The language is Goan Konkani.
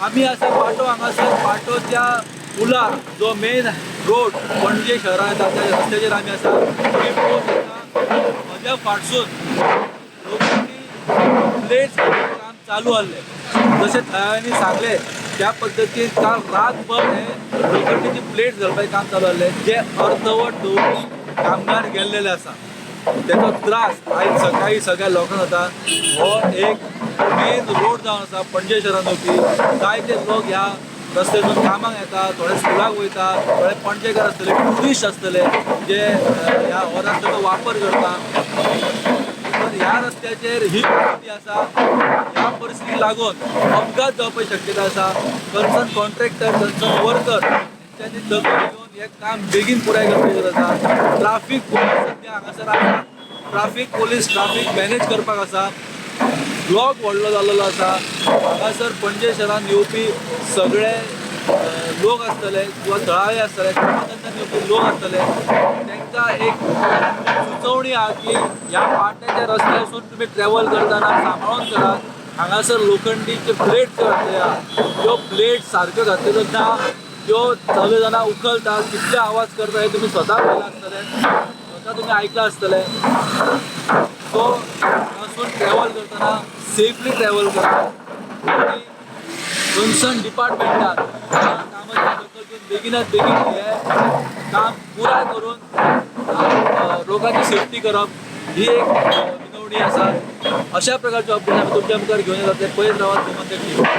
आमी आसा पाटो हांगासर पाटोच्या पुलार जो मेन रोड पणजे शहरांत येता त्या रस्त्याचेर आमी आसा. तुम्ही पळोवंक शकता म्हज्या फाटसून लोखंडी प्लेट्स काम चालू आहलें. जशें थळाव्यांनी सांगलें त्या पद्दतीन काल रातभर हे लोखंडीची प्लेट्स घालपाचें काम चालू आहलें. जे अर्दवट दवरून कामगार गेल्लेले आसा तेचो त्रास आयज सकाळी सगळ्या लोकांक जाता. हो एक मेन रोड जावन आसा पणजे शहरांत वचपी. जायते लोक ह्या रस्त्यातून कामाक येता, थोडे स्कुलाक वयता, थोडे पणजेकार आसतले, ट्युरिस्ट आसतले जे ह्या हो रस्त्याचो वापर करता. तर ह्या रस्त्याचेर ही परिस्थिती आसा. ह्या परिस्थितीक लागून अपघात जावपाची शक्यता आसा. कन्सर्न कॉन्ट्रॅक्टर, कन्सर्न वर्कर हेंच्यांनी दखल घेवन हें काम बेगीन पुराय करपाची गरज आसा. ट्राफीक पोलीस सद्या हांगासर आसा. ट्राफीक पोलीस ट्राफीक मॅनेज करपाक आसा. ब्लॉक व्हडलो जाल्लो आसा. हांगासर पणजे शहरांत येवपी सगळे लोक आसतले किंवा थळावे आसतले, कामाधंद्यान येवपी लोक आसतले, तांकां एक सुचोवणी आहा की ह्या पाट्याच्या रस्त्यासून तुमी ट्रॅवल करतना सांबाळून करात. हांगासर लोखंडीचे प्लेट ज्यो घातल्या त्यो प्लेट सारक्यो घातलेल्यो ना. त्यो सगळे जाणां उखलता, कितले आवाज करता हे तुमी स्वता पळयलां आसतलें, स्वता तुमी आयकलां आसतलें. सो हांगासून ट्रॅवल करतना सेफली ट्रॅवल करात आनी कन्सर्न डिपार्टमेंटान कामाची दखल घेवन बेगिनात बेगीन हें काम पुराय करून लोकांची सेफ्टी करप ही एक विनवणी आसा. अशा प्रकारच्यो अपडेट आमी तुमच्या मुखार घेवन येतात. पळयत रावात गोमंतक टीव्ही.